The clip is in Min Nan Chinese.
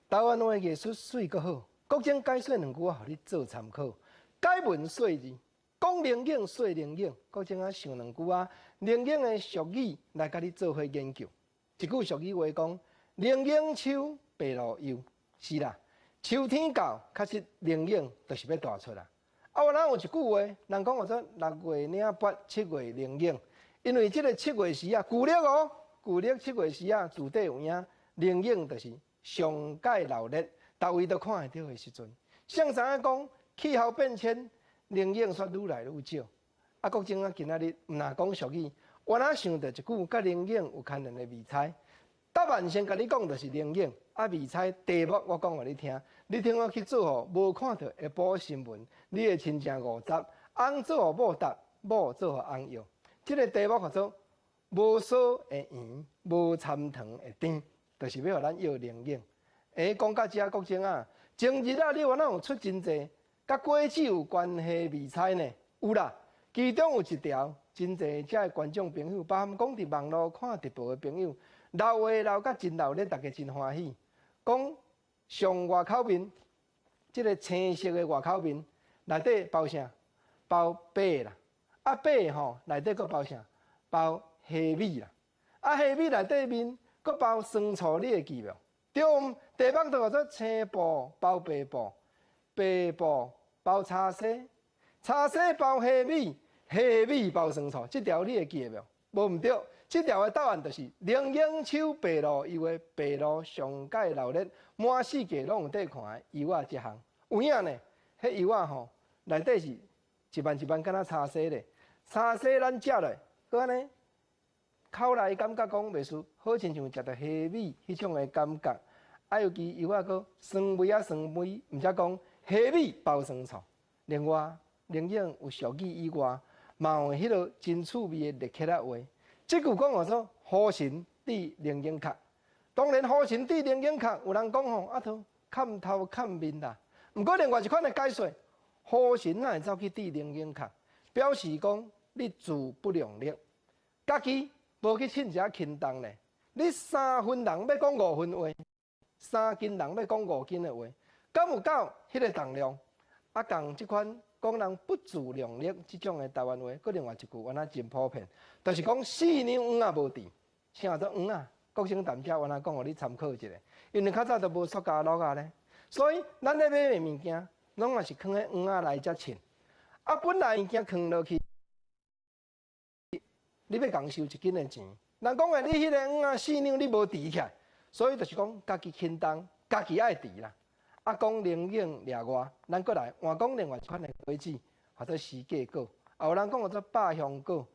台灣話藝術媠閣好，國珍解說兩句仔，予你做參考。解文說字，講龍井說龍井，國珍仔想兩句仔，龍井的俗語來共你做伙研究。一句俗語話講：龍井秋，白露幼。是啦，秋天到，確實龍井就是欲大出啦。啊，原來有一句話，人講叫做六月領八，七月龍井。因為這個七月時啊，舊曆哦，舊曆七月時啊，自底有影，龍井就是上蓋鬧熱，逐位都看會著的時陣。啥人知影講氣候變遷，龍井煞愈來愈少。啊，國珍啊，今仔日毋若講俗語，我哪想著一句佮龍井有牽連的謎猜。答案先共你講，就是龍井。啊，謎猜題目我講予你聽，你聽我去做予無看著下晡新聞，你會親像50，翁做予某答，某做予翁搖。這個題目叫做無酥會圓，無摻糖會甜，就是欲予咱搖龍井。欸，講到遮國珍啊，前日啊，你原來有出真濟佮果子有關係謎猜呢？有啦，其中有一條，真濟遮的觀眾朋友，包含講佇網路看直播的朋友，鬧話鬧甲真鬧熱，大家真歡喜。講上外口面，這個青色的外口面內底包啥？包白啦。啊白吼內底閣包啥？包蝦米啦。啊蝦米內底面閣包酸醋，你會記無？對，題目就叫做青布包白布，白布包柴絲，柴絲包蝦米，蝦米包酸醋。這條你會記得無？無毋對，這條的答案就是龍井秋白露柚的白露上蓋鬧熱，滿四界攏有佇看的柚仔這項。有影呢？彼柚仔吼內底是一萬一萬敢若柴絲咧，柴絲咱食落，閣按呢口內感覺講袂輸，好親像食著蝦米彼種的感覺。啊，尤其柚仔閣酸味仔酸味，毋才講蝦米包酸醋。另外，龍井有俗語以外，嘛有彼个真趣味的立起仔話。這句講叫做雨神佇龍井殼。當然，雨神佇龍井殼，有人講吼，啊，都崁頭崁面啦。毋過另外一款的解說，雨神哪會走去佇龍井殼？表示講你自不量力，家己無去稱一下輕重咧。你3分人欲講5分話，3斤人欲講5斤的話，敢有夠彼个重量？啊，仝這款講人不自量力這種的台灣話，閣另外一句原來真普遍，就是講4兩黃仔無甜，啥做黃仔？國生踮遮原來講予你參考一下，因為較早都無塑膠橐仔咧，所以咱咧買的物件，攏嘛是囥佇黃仔內才稱。啊，本來物件囥落去，你欲共收一斤的錢，人講的你彼個黃仔四兩你無提起來，所以就是講家己輕重，家己愛提啦。啊，講龍井掠外，咱閣來換講另外一款的果子，叫做時計果。啊，有人講叫做百香果。